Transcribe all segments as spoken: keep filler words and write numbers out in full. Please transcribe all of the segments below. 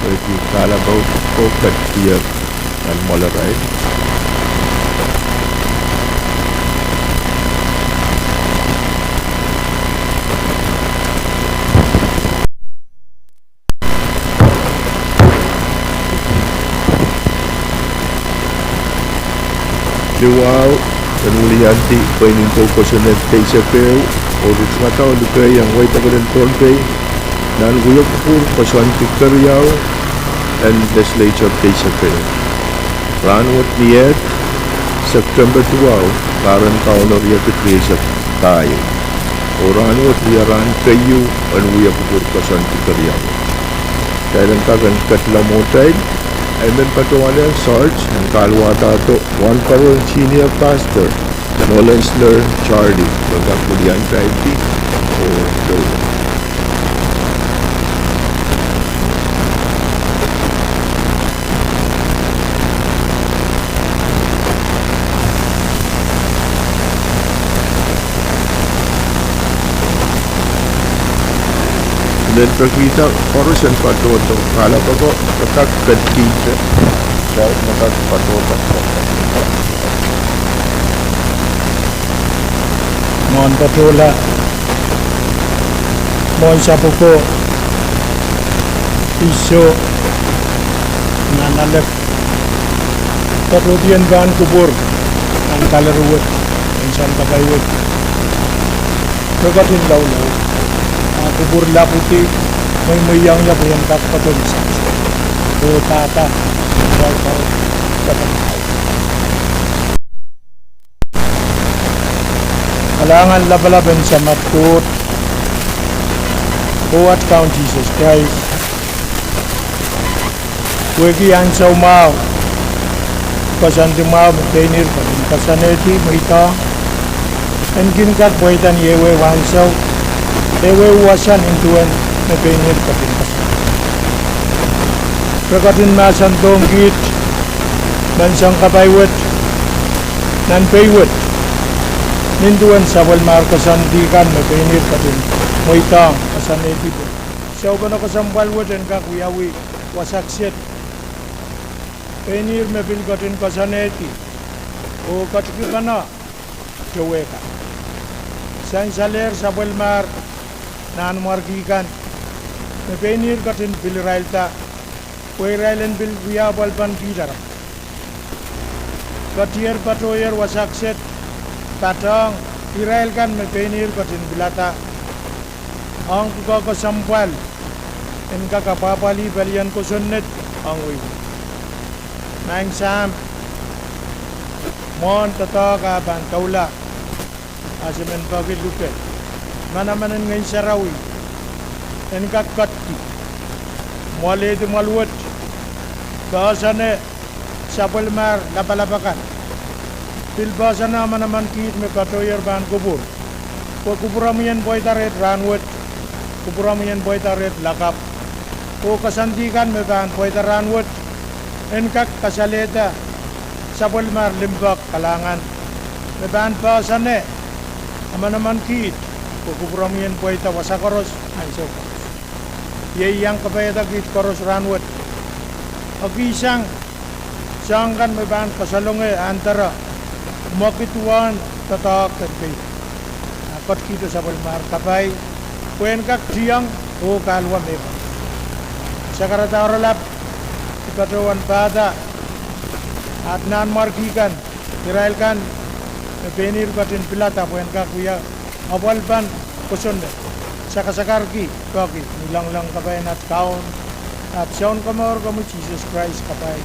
Pwehki kalapw ko ketikihong nan mwoalarail. Ni wahu, en wiliandi pweinen kou kosonned deisek ehu, oh ritngadau likeiong wehi pokon en Pohnpei, nan wia kupwur koasoandi keriau en legislature deisek ehu. Rahnwet ni Eht, September duwau, pahr en Kauno riekid rieisek pahieu. Oh rahnwet wia rahn keieu en wia kupwur koasoandi keriau. Kitail en kak en ketla mwohtail, I men patohwanohng Sarge en kaluwadahdo Wahnparon Senior Pastor Nolensler Charlie me kak wiliandi oh Nen pekihda koaros en patohdo kalapw ko, e kak ketikihte, kitail me kak patohdo. Mwohn patohla, mwohn sapwoko, iso, nan alek, patohdi en pahn kupwur, nan kalerei wet, en soankapai wet, rekotin laulou, a kupwur lapwidi, mweimweiong ie pwe en kak patohla, oh dahda, Kalahngan lapalap en Samat Koht, oh at Kaun Sises Krais, pwehki ansou mwahu, koasoandi mwahu me pein ihr ketin koasoanehdi, mweidohng en kin kak pweida ni ehuehu ansou, ehuehu wasa nin duwen me pein ihr ketin koasoanehdi. Rekotin mahsandohng kiht, nan soankapai wet, nan pei wet, nin duwen sapwellimar koasoandi kan me pein ihr ketin mweidohng koasoanehdi pwe soupeneko kesempwal wet en kak wiawi wasa kiset. Pein ihr me pil ketin koasoanehdi oh ketikihpene towehkan. Sansalehr sapwellimar nanmwarki kan me pein ihr ketin pil irailda, pwe irail en pil wia apwalipen kiht aramas. Ketier patohier wasa kiset, patohng irail kan me pein ihr ketin pilada ong pwukoa kesempwal en kak apwahpwalih pelien kosonned ong wehio. Maing Sahm, mwohn doadoahk ah pahn doula, a se men peki luke, manaman en Ngehn Sarawi en kak ketidi, mwoalehdi mwoal wet, poahsoane sapwellimar lapalap akan. Pil poahsoane manaman kiht me patohier pahn kupwur, pwe kupwuromwi en pweida reht rahnwet, kupwuromwi en pweida reht lakapw, oh koasoandi kan me pahn pweida rahnwet en kak kasalehda sapwellimar limpoak kalahngan me pahn poahsoane manaman kiht, pwe kupwuromwi en pweida wasa koaros, ansou koaros. Iei I iang kapaiada kiht koaros rahnwet, ekihsang soahng kan me pahn kasalonge ahntoro, mwekid wahn doadoahk en pei, a ketikihdo sapwellimar kapai pwe en kak tiong oh kahluwa mehkoaros. Sakarada oaralap, I patohwan pahda at nanmwarki kan, irail kan me pein ihr ketin pilada pwe en kak wia apwalipen kosonned, sakasakarki, peki ni loangoalong kapai en at Kaun, at Sounkomour komwi Sises Krais kapai.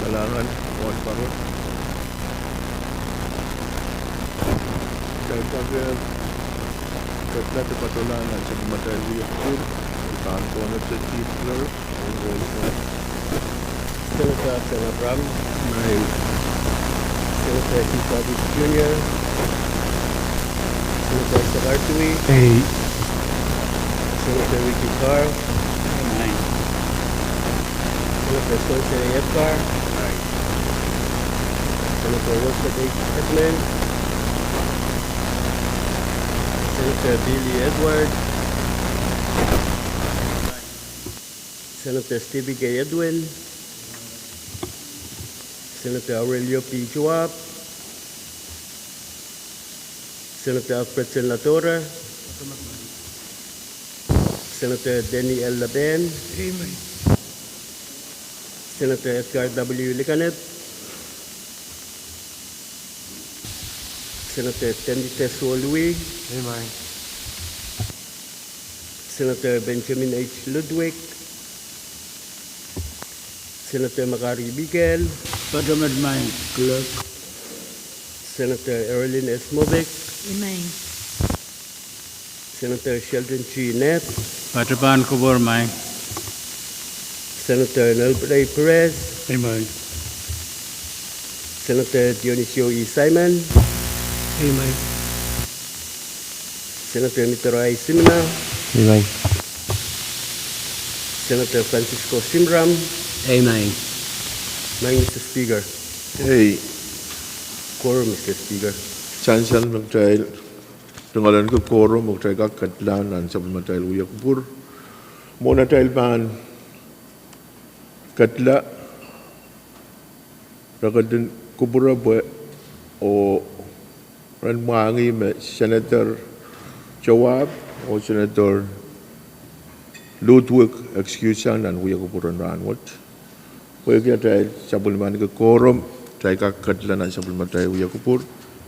Kalahngan, Wahnparon. Kitail kak, eh, ketlahte patohlahng nan sapwellimatail wia kupwur, pahn kohngete Chief Clerk, Honorable Senator Sam Abraham, Senator Tim Scott Junior, Senator Isaac Artui, Senator Ricky Carl, Senator Spencer A. Edgar, Senator Wilfred H. Edmund, Senator Billy Edward, Senator Stevie K. Edwin, Senator Aurelio P. Joab, Senator Alfredson Ladora, Senator Denny L. Laben, Amen. Senator Edgar W. Likanep, Senator Tendite Solwi, Amen. Senator Benjamin H. Ludwig, Senator Makari Bikel, Patomet Maing Clerk. Senator Erlin S. Mobik, Amen. Senator Sheldon G. Nett, Patohwan Kupwur Maing. Senator Nelbert A. Perez, Amen. Senator Dionisio E. Simon, Amen. Senator Mitero I. Simina, Amen. Senator Francisco Simram, Amen. Maing Mister Speaker. Ei. Quorum, Mister Speaker. Sansal me kitail, tungoal en ke quorum, me kitail kak ketla nan sapwellimatail wia kupwur. Mwohn atail pahn ketla, re ketin kupwure pwe, oh, ren mwahngih me Senator Joab oh Senator Ludwig excuse sang nan wia kupwur en rahnwet. Pwehki atail sapwellimaniki quorum, kitail kak ketla nan sapwellimatail wia kupwur.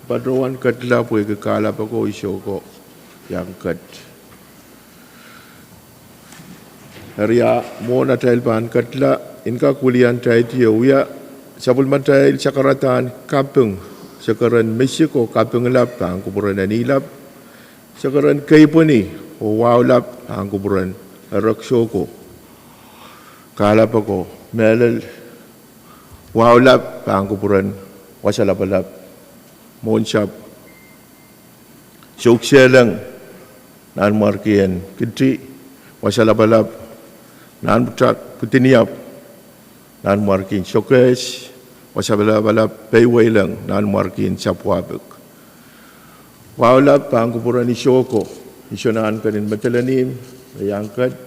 Patohwan ketla pwehki kahlap ako, isiko iang ket. Eri, mwohn atail pahn ketla, I en kak wiliandi wia, sapwellimatail sakaradahn kaping, sakaren misik oh kaping lap pahn kupwuren eni lap, sakaren keipweni oh wahu lap pahn kupwuren erekiso ko, kahlap ako, mehlel wahu lap pahn kupwuren wasa lapalap, mwohn sahpw Souksehleng, Nanmwarkien Kiti, wasa lapalap Nanpwutak Pwidiniap, Nanmwarkien Sokehs, wasa lapalap Peiweileng, Nanmwarkien Sapwapik. Wahu lap pahn kupwuren isiko, isiko nahnken en Medelenihmw, me iang ket,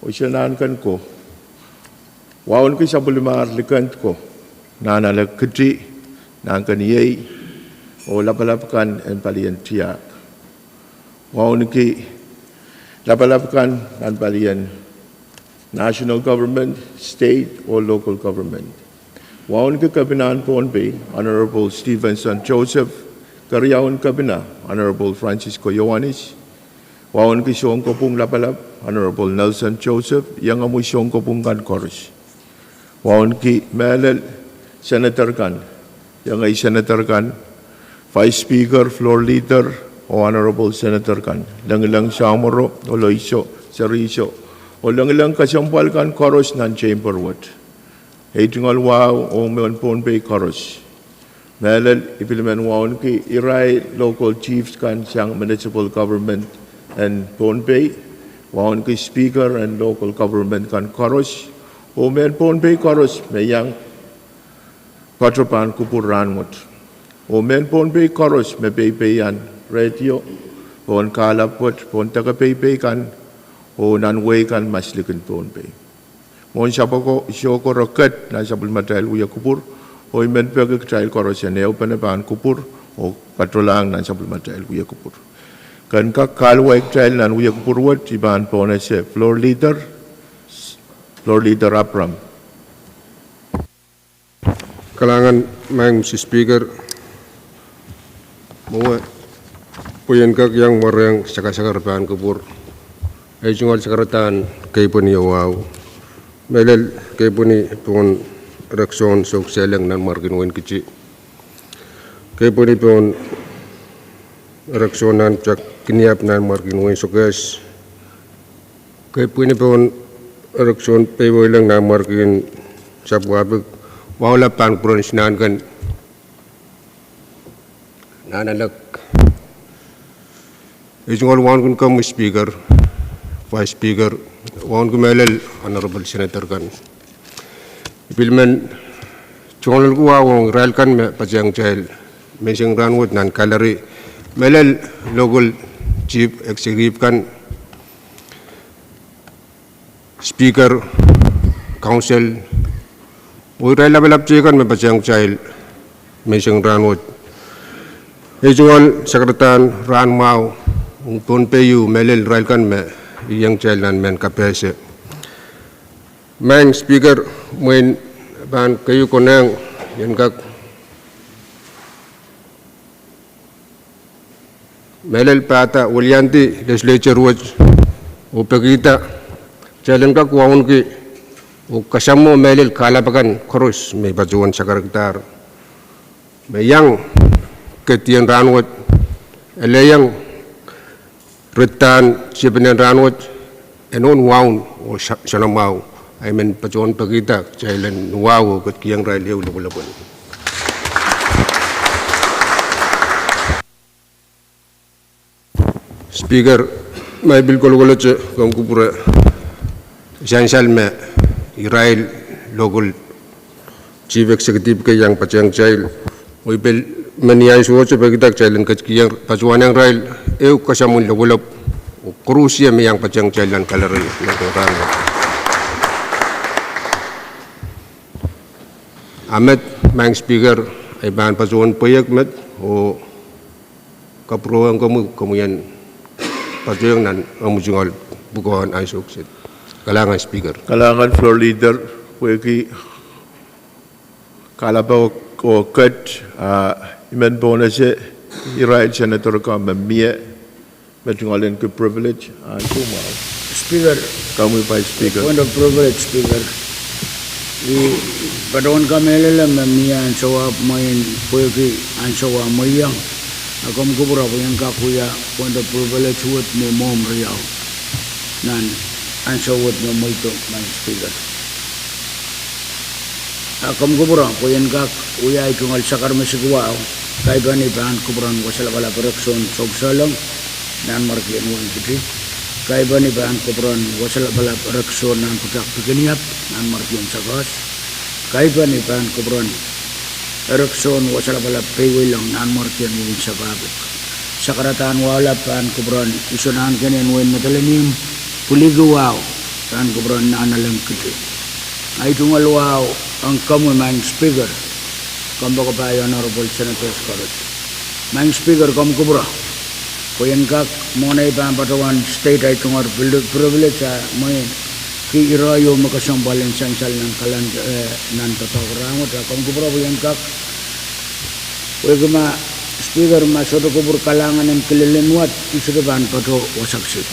oh isiko nahnken ko. Wauneki sapwellimar likend ko, Nahnalek Kiti, nahnken iei, oh lapalap kan en palien tiahk. Wauneki lapalap kan nan palien national government, state oh local government. Wauneki Kepinahn Pohnpei, Honorable Stevenson Joseph, keriaun Kepina, Honorable Francisco Ioanis. Wauneki sounkopwung lapalap, Honorable Nelson Joseph, iengomwi sounkopwung kan koaros. Wauneki mehlel senator kan, iengei senator kan, Vice Speaker, Floor Leader, oh Honorable Senator kan, Lengileng Samworo, Oloiso, Seriso, oh Lengileng kesempwal kan koaros nan chamber wet. Ei tungoal wahu oh mehn Pohnpei koaros. Mehlel I pil men wauneki irail local chiefs kan sang municipal government en Pohnpei, wauneki speaker en local government kan koaros, oh mehn Pohnpei koaros me iang patohwan kupwur rahnwet, oh mehn Pohnpei koaros me peipeian radio, pohn kahlap wet, pohn deke peipei kan, oh nan wehi kan maslikin Pohnpei. Mwohn sahpw ako, isiko re ket nan sapwellimatail wia kupwur, oh I men peki kitail koaros en ehupene pahn kupwur oh patohlahng nan sapwellimatail wia kupwur. Ken kak kahluwa kitail nan wia kupwur wet, I pahn pohnese Floor Leader, Floor Leader Abram. Kalahngan, Maing Mister Speaker. Mwowe, pwe I en kak iang mwarehng sakasakar pahn kupwur. Ei tungoal sakaradahn keipweni oh wahu. Mehlel keipweni pohn erekiso en Souksehleng, Nanmwarkien Wein Kiti. Keipweni pohn erekiso en Nanpwutak Pwidiniap, Nanmwarkien Wein Sokehs. Keipweni pohn erekiso en Peiweileng, Nanmwarkien Sapwapik. Wahu lap pahn kupwuren Sinahnken, Nahnalek. Ei tungoal wauneki komwi Speaker, Vice Speaker, wauneki mehlel honorable senator kan. I pil men tungoal wahu ong irail kan me patehng kitail menseng rahnwet nan gallery, mehlel local Chief Executive kan, Speaker, Council, oh irail lapalap teikan me patehng kitail menseng rahnwet. Ei tungoal sakaradahn rahn mwahu ong Pohnpei, oh mehlel irail kan me iang kitail nan mehn kapehse. Maing Speaker, mwein pahn keieu konehng, I en kak mehlel pahda weliandi legislature wet oh pekihda kitail en kak wauneki oh kasamwo mehlel kahlap akan koaros me I patohwan sakaradahn. Me iang kedien rahnwet, ele iang redahn tiepenen rahnwet, enohn waun oh sa-, soanamwahu, I men patohwan pekihda kitail en wahu oh ketikihong irail ehu lopwolopwol. Speaker, ma I pil kolokolete, komw kupwure, sansal me irail local chief executive kei iang patehng kitail, oh I pil men ni ansou wet pekihda kitail en ketikihong, patohwanehng irail ehu kasamwo lopwolop oh koaros me iang patehng kitail nan gallery nan rahn wet. A met, Maing Speaker, I pahn patohwan pweiek met oh kapwurehiong komwi, komwi en patohwan nan omw tungoal pwukoahn ansou kiset. Kalahngan Speaker. Kalahngan Floor Leader, pwehki kahlap oh ket, ah, I men pohnese irail senator kan me mie me tungoal en ki privilege ansou mwahu. Speaker, komwi Vice Speaker. Point of privilege, Speaker. I patohwan kamehlele me mie ansou ahpw mwein pwehki ansou ah mwehiong. A komw kupwure pwe I en kak wia point of privilege wet ni mwohmw riau nan ansou wet me mweido, Maing Speaker. A komw kupwure pwe I en kak wia ei tungoal sakaramesik wahu. Kaipeni pahn kupwuren Wasa Lapalap Ereksohn Soukisehlong, Nanmwarkien Wein Kiti. Kaipeni pahn kupwuren Wasa Lapalap Ereksohn Nanpwutak Pikiniap, Nanmwarkien Sakaus. Kaipeni pahn kupwuren Ereksohn Wasa Lapalap Peiweilong, Nanmwarkien Wein Sapahpwuk. Sakaradahn wahu lap pahn kupwuren Iso Nahnken en Wein Madolenihmw, pwiliki wahu pahn kupwuren Nahnalek Kiti. Ei tungoal wahu ong komwi Maing Speaker, kompoakepahi Honorable Senators koaros. Maing Speaker, komw kupwure pwe I en kak mwohnei pahn patohwan state ei tungoal pri-, privilege ah mwein ki irair ehu me kesempwal en sansal nan kalan, eh, nan doadoahk rahnwet. A komw kupwure pwe I en kak, pwehki ma Speaker, ma sohte kupwur kalahngan en kilelen wet, I sohte pahn patoh wasa kiset.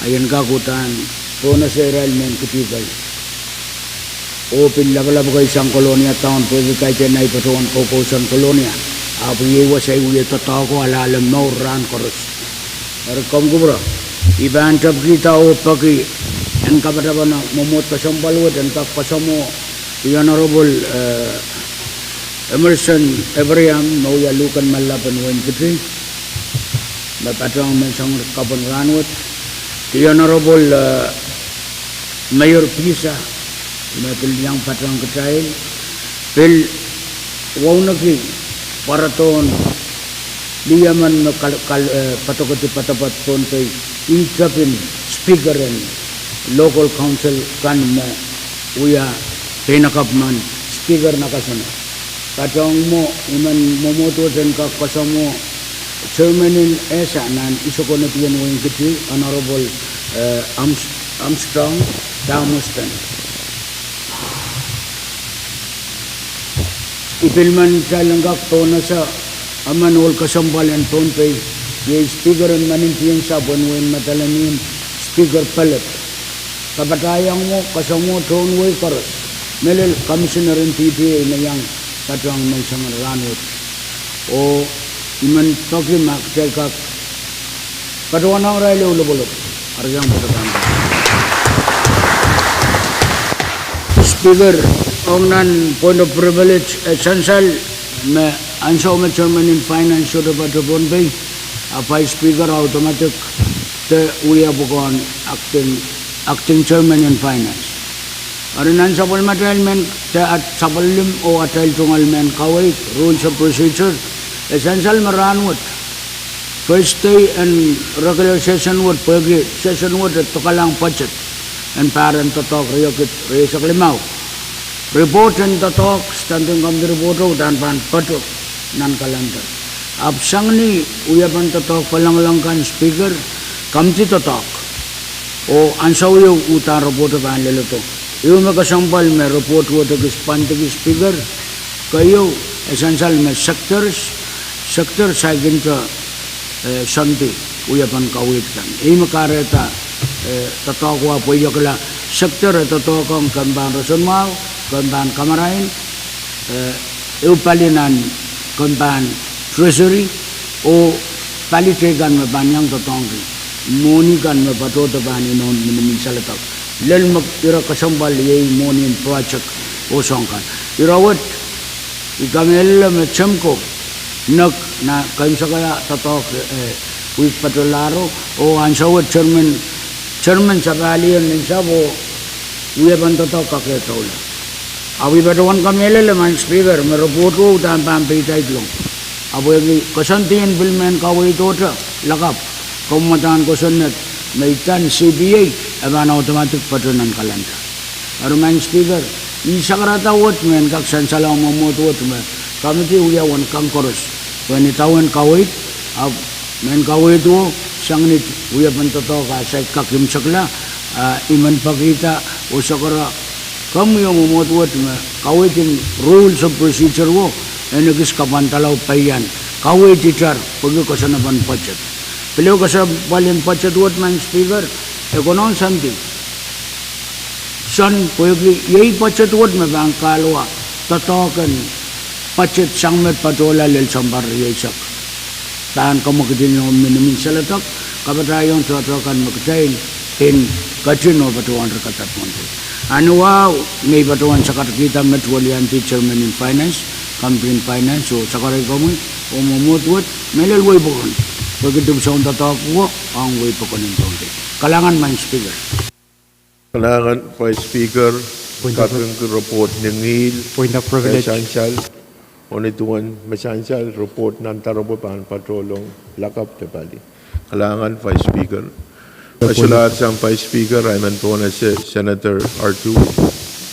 A I en kak uhdahn pohnese irail mehn Kiti kei oh pil lapalap kei sang Kolonia Town pwehki kaidehn ei patohwan koukousoan Kolonia, ahpw iei wasa I wie doadoahko alahle mour rahn koaros. Eri komw kupwure, I pahn tepkihda oh peki en kapatapan mwomwohd kesempwal wet en kak kasamwo The Honorable, eh, Emerson Ephriam me wia luhken mallap en Wein Kiti me patohwan menseng kapw en rahnwet. The Honorable, eh, Mayor Pisa me pil iang patohwan kitail, pil wauneki pwarodohn lih emen me kal-, kal-, eh, padokedi poadoapoad Pohnpei, ih tepin Speaker en Local Council kan me wia peinakapw men Speaker nakasone. Patohwan mwo, I men mwomwohd wet en kak kasamwo Chairman en esa nan Iso Konidien Wein Kiti, Honorable, eh, Arms-, Armstrong Dahmestan. I pil men kitail en kak pohnese emen ohl kesempwal en Pohnpei, iei Speaker en Maningdiong Sahpw en Wein Madolenihmw, Speaker Pellet. Kapatahiong mwo, kasamwo tohn wehi koaros, mehlel Commissioner en D D A me iang patohwan menseng rahnwet. Oh I men peki ma kitail kak patohwanehng irail ehu lopwolop. Speaker, ong nan point of privilege, e sansal me ansou me Chairman en Finance sohte patoh Pohnpei, a Vice Speaker automatic de wia pwukoahn acting, acting Chairman en Finance. Eri nan sapwellimatail mehn, de at sapwellim oh atail tungoal mehn kaweid, rules of procedure, e sansal me rahnwet First day en regular session wet, pwehki session wet e dokalahng budget en pahr en doadoahk riekid rieisek limau. Report en doadoahk, standing committee report o, uhdahn pahn patoh nan calendar. Ahpw sang ni wiepen doadoahk pwelengileng kan, Speaker, committee doadoahk. Oh ansou ieu uhdahn report o pahn leledo. Ehu me kesempwal me report wet ekis pwandiki, Speaker, keieu e sansal me sectors, sector saikinte eh, soandi wiepen kaweid kan. Ih me kahrehda, eh, doadoahk wah pweiekla, sector e doadoahk ong kempen roson mwahu, kempen kamarain, eh, ehu pali nan kempen treasury, oh pali teikan me pahn iang doadoahngki mwohni kan me patohdo pahn inou minimin saledek. Lel me ire kesempwal iei mwohnin project oh soahng kan. Ire wet, I kamehlele me Temko nek nan keimwseklahn doadoahk, eh, wihk patohlahro, oh ansou wet chairman, chairman sapahl en nin sahpw oh wiepen doadoahk kak doula. Ahpw I patohwan kamehlele, Madam Speaker, me report o uhdahn pahn peidahng iloak. Ahpw pwehki koasoandi en pil mehn kaweid ohte lakapw, komw uhdahn kosonned me itan C P A e pahn automatic patoh nan calendar. Eri Madam Speaker, I sakarada wet me en kak sansalohng mwomwohd wet me committee wia uwen kan koaros pwehn idawehn kaweid, ahpw mehn kaweid o, sang ni wiepen doadoahk a saik kak imwisekla, a I men pekihda oh sakara komwi oh mwomwohd wet me kaweid en rules of procedure o en ekis kapwandala oh peian kaweid itar pwehki koasoanepen budget. Pil ehu kesempwal en budget wet, Madam Speaker, e konehng soandi. Soangen pwehki iei budget wet me pahn kahluwa doadoahk en budget sang met patohla lel sounpar rieisek. Pahn kamwekid inou minimin saledek, kapatahiong tohto kan me kitail pil ketin oh patohwan rikada pwon. Ahn wahu me I patohwan sakarkihda met weliandi chairman en finance, committee en finance, oh sakarei komwi oh mwomwohd wet, mehlel wei pokon, pwehki dipwisoun doadoahk o ong wei pokon en Pohnpei. Kalahngan Madam Speaker. Kalahngan Vice Speaker, point of kapingki report ni ngihl, point of privilege, me sansal, oh ni duwen me sansal report nan doaropwe pahn patohlong lakapw de pali. Kalahngan Vice Speaker. Point of— Solahr sang Vice Speaker, I men pwonese Senator Artui,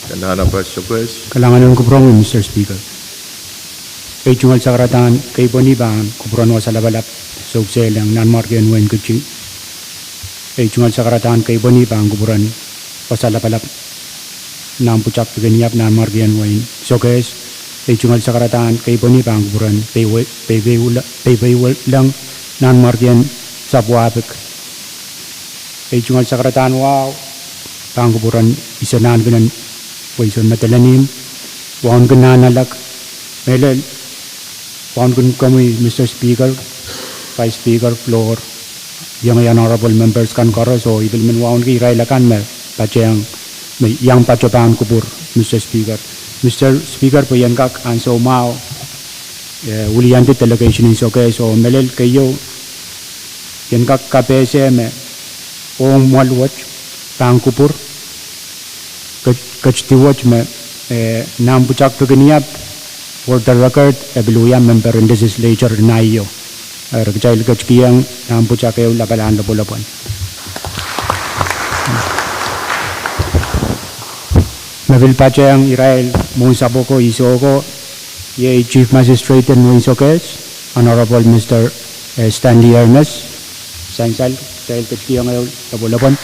de nan apas sokehs. Kalahngan en kupwuromwi, Mister Speaker. Ei tungoal sakaradahn keipweni pahn kupwuren wasa lapalap soukisehleng nanmwarkien wehin Kiti. Ei tungoal sakaradahn keipweni pahn kupwuren wasa lapalap nan pwutak Pikeniap nanmwarkien wehin Sokehs. Ei tungoal sakaradahn keipweni pahn kupwuren peiwe-, peiweiwel-, peiweiweleng nanmwarkien Sapwuahpik. Ei tungoal sakaradahn wahu pahn kupwuren Iso Nankinen, pwe Iso Medelen ihmw, wauneki Nahnalek, mehlel wauneki komwi, Mister Speaker, Vice Speaker, floor, iengei honorable members kan koaros, oh I pil men wauneki irail akan me patehng, me iang patoh pahn kupwur, Mister Speaker. Mister Speaker, pwe I en kak ansou mwahu, eh, wiliandi delegation en Sokehs, oh mehlel keieu, I en kak kapehse me ong mwoal wet pahn kupwur, ket-, ketidi wet me, eh, nan pwutak Pikeniap, for the record, e pil wia member en legislature en Ohio. Eri kitail ketikihong nan pwutak ehu lapalahn lopwolopwon. Me pil patehng irail mwohn sapwoko, isohko, iei Chief Magistrate en wehin Sokehs, Honorable Mister, eh, Stanley Ernest, sansal, kitail ketikihong ehu lopwolopwon.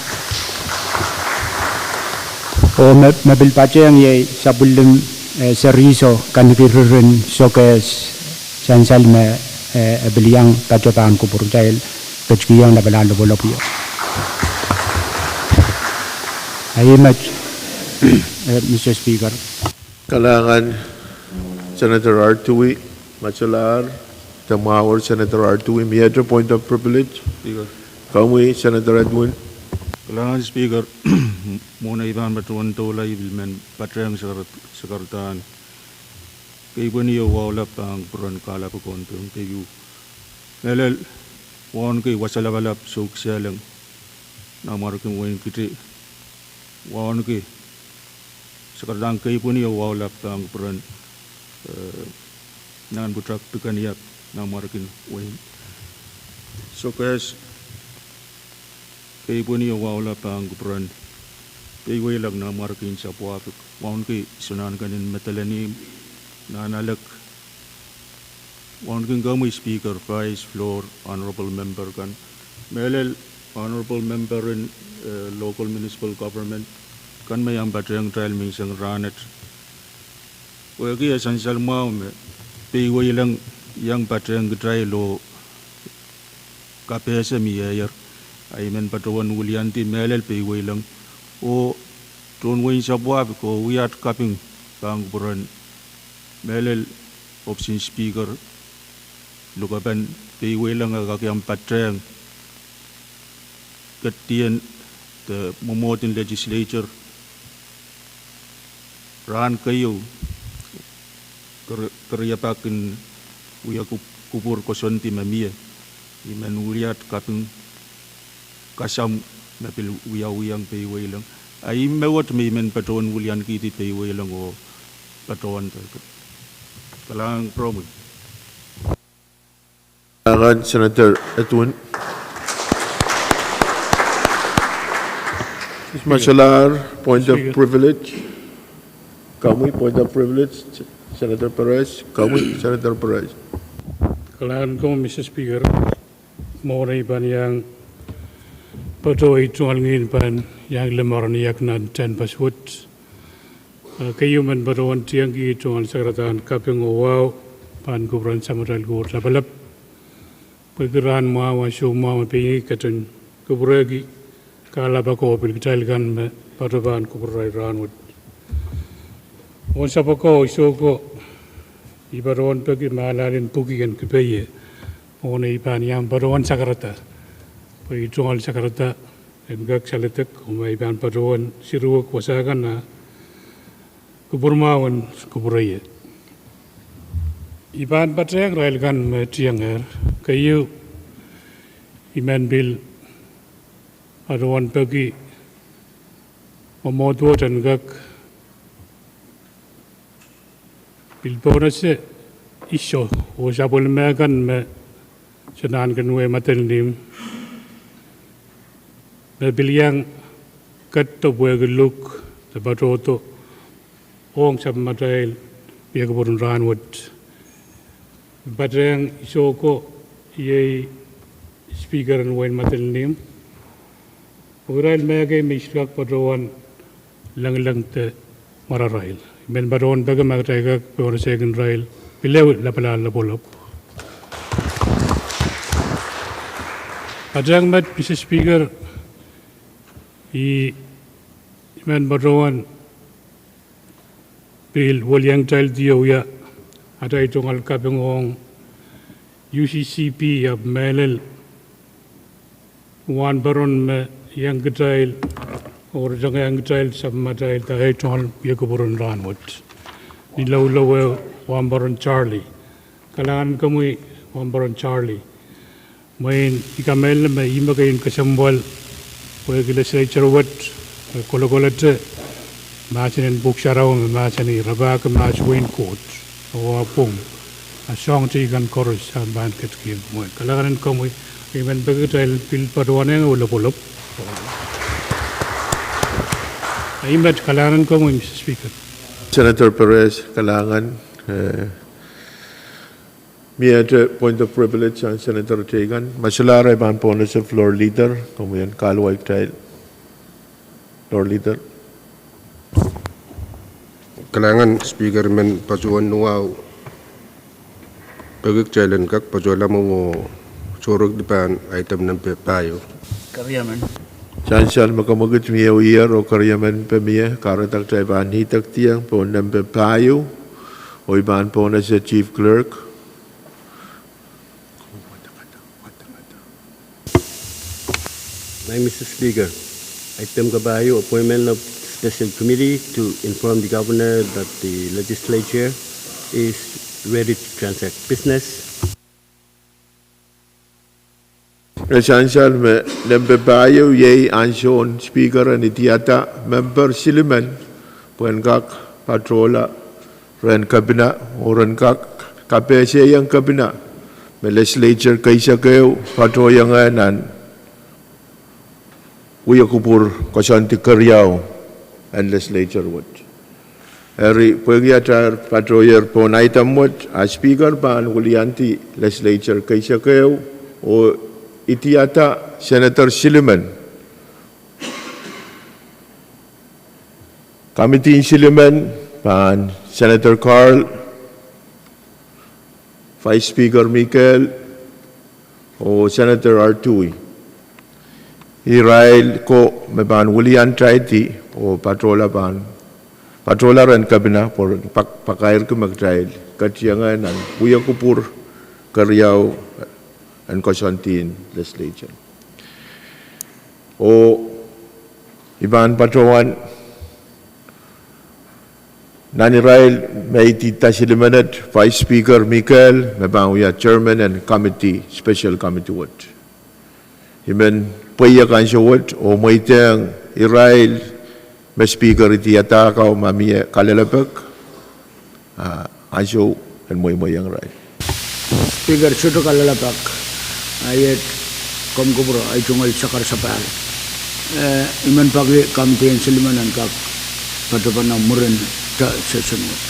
Oh me, me pil patehng iei sapwellime, eh, seriso kanikiririn Sokehs, sansal me, eh, e pil iang patoh pahn kupwur, kitail ketikihong lapalahn lopwolopwio. Ahi met, eh, Mister Speaker. Kalahngan Senator Artui, ma solahr, de mwahuer Senator Artui, miehte point of privilege. Speaker. Komwi Senator Edwin. Kalahngan Speaker, mwohn ei pahn patohwan doula I pil men patehng sakar-, sakaradahn keipweni oh wahu lap pahn kupwuren kahlap en Pohnpei. Mehlel wauneki wasa lapalap soukisehleng nanmwarkien wehin Kiti, wauneki sakaradahn keipweni oh wahu lap pahn kupwuren, eh, nan pwutak Pikeniap nanmwarkien wehin Sokehs, keipweni oh waula pahn kupwuren peiweileng nan mwarkien sapwahpik. Wauneki soangen kin medelen ihmw, nan alek. Wauneki komwi Speaker, Vice, Floor, Honorable Member kan. Mehlel Honorable Member en, eh, Local Municipal Government kan me iang patehng kitail menseng rahnwet. Pwehki e sansal mwahu me peiweileng iang patehng kitail oh kapehse mie ier, a I men patohwan wiliandi mehlel peiweileng oh tohn wehin sapwahpik oh wiahda kaping pahn kupwuren mehlel ohpis en Speaker, lukepen peiweileng e kak iang patehng ketidien de mwomwohd en legislature rahn keieu, keriapak en wia kupwur koasoandi me mie. I men wiliahda kaping kasam me pil wiawihong peiweileng. A ih me wet me I men patohwan wiliankihdi peiweileng oh patohwan peki. Kalahngan, Promwi. Kalahngan, Senator Edwin. Masalahr, point of privilege. Komwi, point of privilege. Senator Perez, komwi, Senator Perez. Kalahngan komwi, Mister Speaker. Mwohn ei pahn iang patohwan tungoal ngihn pahn iang lemaren iak nan tehnpas wet. A keieu men patohwan tiengki tungoal sakaradahn kaping oh wahu pahn kupwuren Samatail Koht Lapalap. Pwehki rahn mwahu a soumwahu me pein ketin kupwurehki kalapw ako pil kitail kan me patohwan kupwurarail rahnwet. Mwohn sapwako, I sou ko, I patohwan peki me ahl en pwuki en kipeie. Mwohn ei pahn iang patohwan sakarada, pwe I tungoal sakarada en kak saledek, oh me I pahn patohwan siruwek wasa kan a kupwur mwahu en kupwureie. I pahn patehng irail kan me tiengehr. Keieu, I men pil patohwan peki mwomwohd wet en kak pil pohnese iso oh sapwellime kan me soangen kin wia madelnim me pil iang ketido pwehki luk de patohdo ong sapwmatail mie kupwuren rahnwet. Patehng I sou ko, iei Speaker en wehin madelnim, oh irail mehkei me I sohte kak patohwan lengileng de mwararail. I men patohwan peki ma kitail kak pohnese kin irail pil ehu lapalahn lopwolopw. Patehng met, Mister Speaker, I men patohwan pil wiliandi kitail wia atail tungoal kaping ong U C C P, ahpw mehlel wahnpoaron me iang kitail oh ritingiong kitail sapwmatail de ei tungoal mie kupwuren rahnwet. Ni loulou, wahnpoaron Charlie. Kalahngan komwi, wahnpoaron Charlie. Mwein I kamehlele me ih me keieu kesempwal pwehki legislature wet me kolokolete mahsen en Pwuhk Sarawi me mahsanih, rapahki mahs wehin Koht oh ah pwung, a soahng teikan koaros ahpw pahn ketikihong kumwail. Kalahngan en komwi. I men peki kitail pil patohwanehng ehu lopwolopw. Ih met, kalahngan en komwi, Mister Speaker. Senator Perez, kalahngan. Eh, miehte point of privilege sang senator teikan. Ma solahr, I pahn pohnese Floor Leader, komwi en kahluwa kitail, Floor Leader. Kalahngan Speaker, I men patohwan wahu peki kitail en kak patohla mwomwo sohrek dipan item nempe pahieu. Sansal me kemwekid mie wier oh keriemen pe mie, kahrehda kitail pahn idek dieng pohn nempe pahieu, oh I pahn pohnese Chief Clerk. Mister Speaker, item kapahieu, appointment of special committee to inform the governor that the legislature is ready to transact business. E sansal me nempe pahieu iei ansoun Speaker en idiada memper silimen pwehn kak patohla rehn kepina, oh ren kak kapehsehiong kepina me legislature keisek ehu patohiong nan wia kupwur koasoandi keriau en legislature wet. Eri pwehki atail patohier pohn item wet, a Speaker pahn wiliandi legislature keisek ehu oh idiada Senator Silliman, Committee en Silliman pahn Senator Carl, Vice Speaker Mikel, oh Senator Artui. Irail ko me pahn wiliandi oh patohla pahn, patohla rehn Kepina pwe pak-, pakairki me kitail ketieng nan wia kupwur keriau en koasoandi en legislature. Oh I pahn patohwan nan irail me idihdahda Silliman, Vice Speaker Mikel, me pahn wia Chairman en committee, special committee wet. I men pweiek ansou wet oh mweidehng irail me Speaker idihdahda ko ma mie kalelapak, a, ansou en mweimweiong irail. Speaker, sohte kalelapak, a iet komw kupwure, ei tungoal sakar sapahl. Eh, I men peki committee en Silliman en kak patopene mwurin de session wet.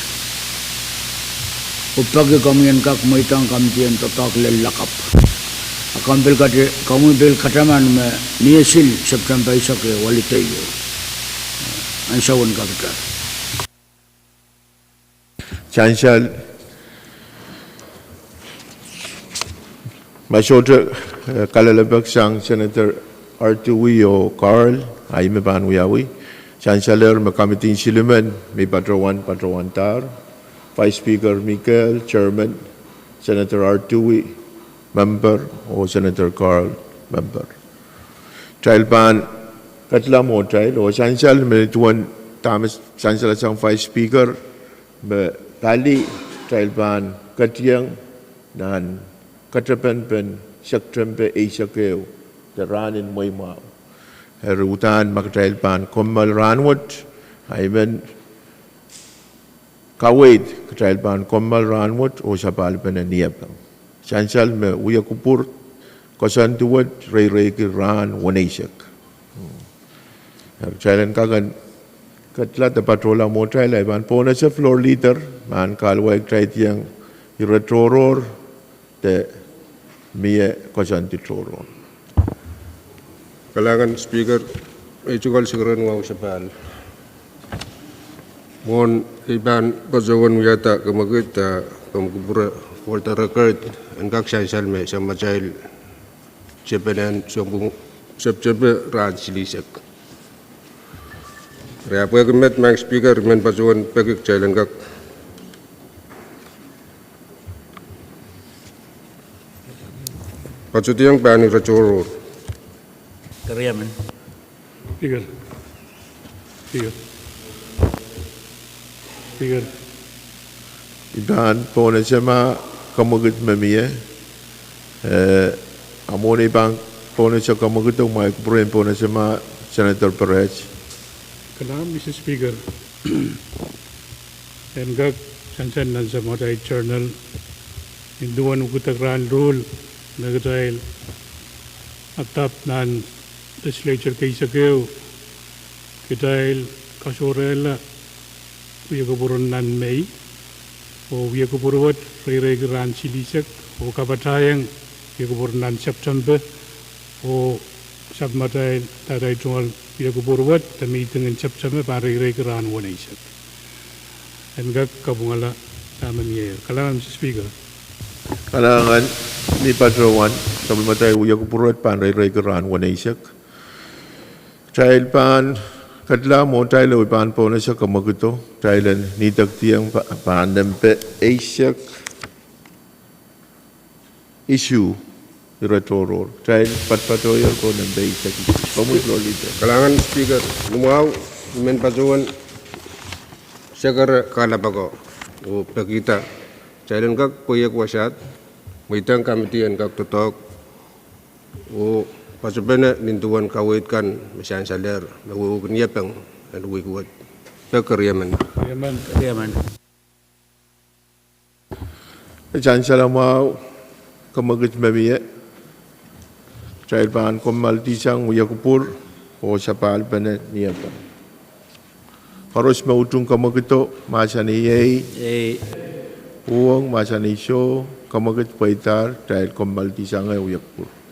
Oh peki komwi en kak mweidohng committee en doadoahk lel lakapw. A komw pil kate-, komwi pil kataman me ni sil September eisek e holiday o. Ansou en kak tar. Sansal, ma sohte, eh, kalelapak sang Senator Artui oh Carl, a I me pahn wiawi. Sansalehr me committee en Silliman me patohwan, patohwandahr. Vice Speaker Mikel, Chairman, Senator Artui, member, oh Senator Carl, member. Kitail pahn ketila mwohtail, oh sansal me duwen dahme sansalasang Vice Speaker, me pali kitail pahn ketieng nan katepenpen September eisek ehu, de rahn en mweimwahu. Eri uhdahn ma kitail pahn kommoal rahn wet, a I men kaweid kitail pahn kommoal rahn wet oh sapahlpene niepeng. Sansal me wia kupwur koasoandi wet reireiki rahn weneisek. Eri kitail en kak en ketila de patohla mwohtail, a I pahn pohnese floor leader, ma en kahluwa kitail diong ire tohrohr, de mie koasoandi tohrohr. Kalahngan Speaker, ei tungoal sikarien wahu sapahl. Mwohn ei pahn patohwan wiahda kemwekid, a komw kupwure for the record, en kak sansal me samatail tepenen sounpwong September rahn silihsek. Eri pwehki met, Madam Speaker, I men patohwan peki kitail en kak patohdiong pahn ire tohrohr. Keriamen. Speaker. Speaker. Speaker. I pahn pohnese ma kemwekid me mie. Eh, a mwohn ei pahn pohnese kemwekid, oh ma ei kupwure en pohnese ma, Senator Perez. Kalahngan, Mister Speaker. En kak sansal nan samatail journal, nin duwen wekidek rahn ruhl, me kitail adap nan legislature keisek ehu, kitail kasohrehla wia kupwur nan Mei, oh wia kupwur wet reireiki rahn silihsek, oh kapatahieng wia kupwur nan September, oh sapwmatail, dahde ei tungoal wia kupwur wet, de meeting en September pahn reireiki rahn weneisek. En kak kapwungala dahme mie. Kalahngan, Mister Speaker. Kalahngan, mi patohwan, sapwmatail wia kupwur wet pahn reireiki rahn weneisek. Kitail pahn ketila mwohtail, oh I pahn pohnese kemwekido, kitail en nidekdiong pa-, pahn nempe eisek isuh ire tohrohr. Kitail patpatohier ko nempe eisek isuh. Komwi floor leader. Kalahngan Speaker, ni mwahu I men patohwan sekere kalelapak ko, oh pekihda kitail en kak pweiek wasaht, mweidohng committee en kak doadoahk, oh patopene nin duwen kaweid kan me sansalehr me wehwehki niepeng en wihk wet. Pek keriamen. Keriamen. Keriamen. Sansal mwahu, Kemwekid me mie, kitail pahn kommoaldihsang wia kupwur oh sapahl pene mie pwon. Koaros me utung kemwekido, mahsanih ei. Uhwong, mahsanih soh. Kemwekid pweidahr, kitail kommoaldihsang wia kupwur.